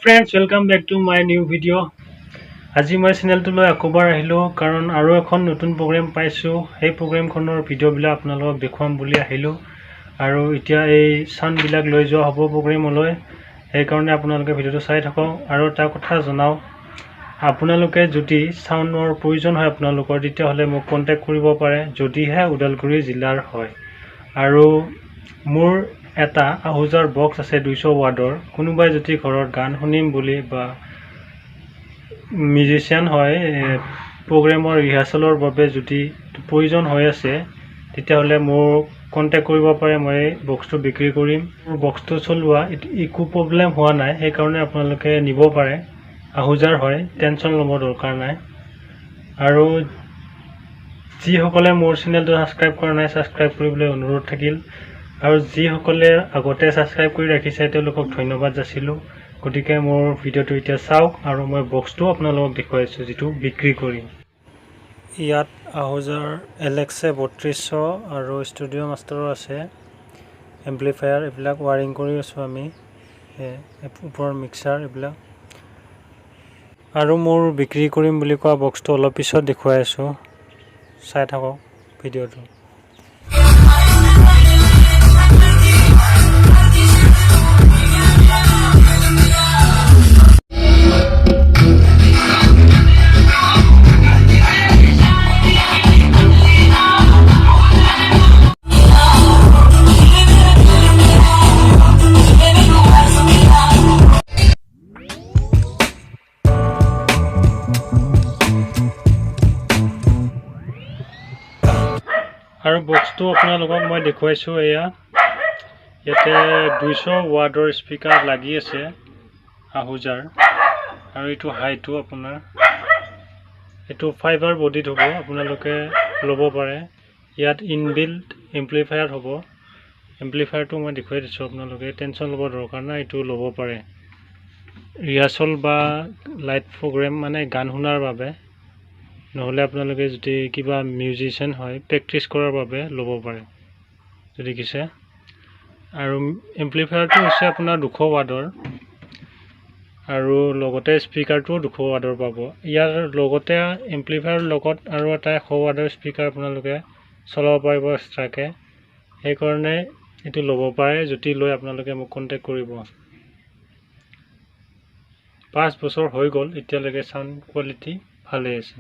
Friends, welcome back to my new video. আজি মই চেনেলটোলৈ আকৌবাৰ আহিলোঁ, কাৰণ আৰু এখন নতুন প্ৰগ্ৰেম পাইছোঁ। সেই প্ৰগ্ৰেমখনৰ ভিডিঅ'বিলাক আপোনালোকক দেখুৱাম বুলি আহিলোঁ। আৰু এতিয়া এই চাউণ্ডবিলাক লৈ যোৱা হ'ব প্ৰগ্ৰেমলৈ, সেইকাৰণে আপোনালোকে ভিডিঅ'টো চাই থাকক। আৰু এটা কথা জনাওঁ, আপোনালোকে যদি চাউণ্ডৰ প্ৰয়োজন হয় আপোনালোকৰ, তেতিয়াহ'লে মোক কণ্টেক্ট কৰিব পাৰে, যদিহে ওদালগুৰি জিলাৰ হয়। আৰু মোৰ এটা আহুজাৰ বক্স আছে 200 ৱাটৰ। কোনোবাই যদি ঘৰত গান শুনিম বুলি বা মিউজিচিয়ান হয়, প্ৰগ্ৰেমৰ ৰিহাৰ্চেলৰ বাবে যদি প্ৰয়োজন হৈ আছে, তেতিয়াহ'লে মোক কণ্টেক্ট কৰিব পাৰে। মই বক্সটো বিক্ৰী কৰিম। মোৰ বক্সটো চলোৱা একো প্ৰব্লেম হোৱা নাই, সেইকাৰণে আপোনালোকে নিব পাৰে। আহুজাৰ হয়, টেনশ্যন ল'ব দৰকাৰ নাই। আৰু যিসকলে মোৰ চেনেলটো ছাবস্ক্ৰাইব কৰা নাই, ছাবস্ক্ৰাইব কৰিবলৈ অনুৰোধ থাকিল। আৰু যিসকলে আগতে ছাবস্ক্ৰাইব কৰি ৰাখিছে, তেওঁলোকক ধন্যবাদ যাচিলোঁ। গতিকে মোৰ ভিডিঅ'টো এতিয়া চাওক আৰু মই বক্সটো আপোনালোকক দেখুৱাইছোঁ, যিটো বিক্ৰী কৰিম। ইয়াত আহুজাৰ এলেক্সে 3200 আৰু ষ্টুডিঅ' মাষ্টাৰো আছে, এম্প্লিফায়াৰ এইবিলাক ৱাৰিং কৰি আছোঁ আমি, ওপৰৰ মিক্সাৰ এইবিলাক। আৰু মোৰ বিক্ৰী কৰিম বুলি কোৱা বক্সটো অলপ পিছত দেখুৱাই আছোঁ, চাই থাকক ভিডিঅ'টো। আৰু বক্সটো আপোনালোকক মই দেখুৱাইছোঁ। এয়া ইয়াতে 200 ৱাটৰ স্পীকাৰ লাগি আছে আহুজাৰ। আৰু এইটো হাইটো আপোনাৰ এইটো ফাইবাৰ বডিত হ'ব, আপোনালোকে ল'ব পাৰে। ইয়াত ইনবিল্ট এম্প্লিফায়াৰ হ'ব। এম্প্লিফায়াৰটো মই দেখুৱাই দিছোঁ, আপোনালোকে টেনশ্যন ল'ব দৰকাৰ নাই, এইটো ল'ব পাৰে ৰিহাৰ্চল বা লাইট প্ৰগ্ৰেম, মানে গান শুনাৰ বাবে। নহ'লে আপোনালোকে যদি কিবা মিউজিচিয়ান হয়, প্ৰেক্টিছ কৰাৰ বাবে ল'ব পাৰে দেখিছে। আৰু এম্প্লিফায়াৰটো হৈছে আপোনাৰ 200 ৱাটৰ আৰু লগতে স্পীকাৰটোও 200 ৱাটৰ পাব। ইয়াৰ লগতে এম্প্লিফায়াৰৰ লগত আৰু এটা 100 ৱাটৰ স্পীকাৰ আপোনালোকে চলাব পাৰিব এক্সট্ৰাকৈ। সেইকাৰণে এইটো ল'ব পাৰে। যদি লৈ, আপোনালোকে মোক কণ্টেক্ট কৰিব। 5 বছৰ হৈ গ'ল, এতিয়ালৈকে চাউণ্ড কোৱালিটি ভালেই আছে।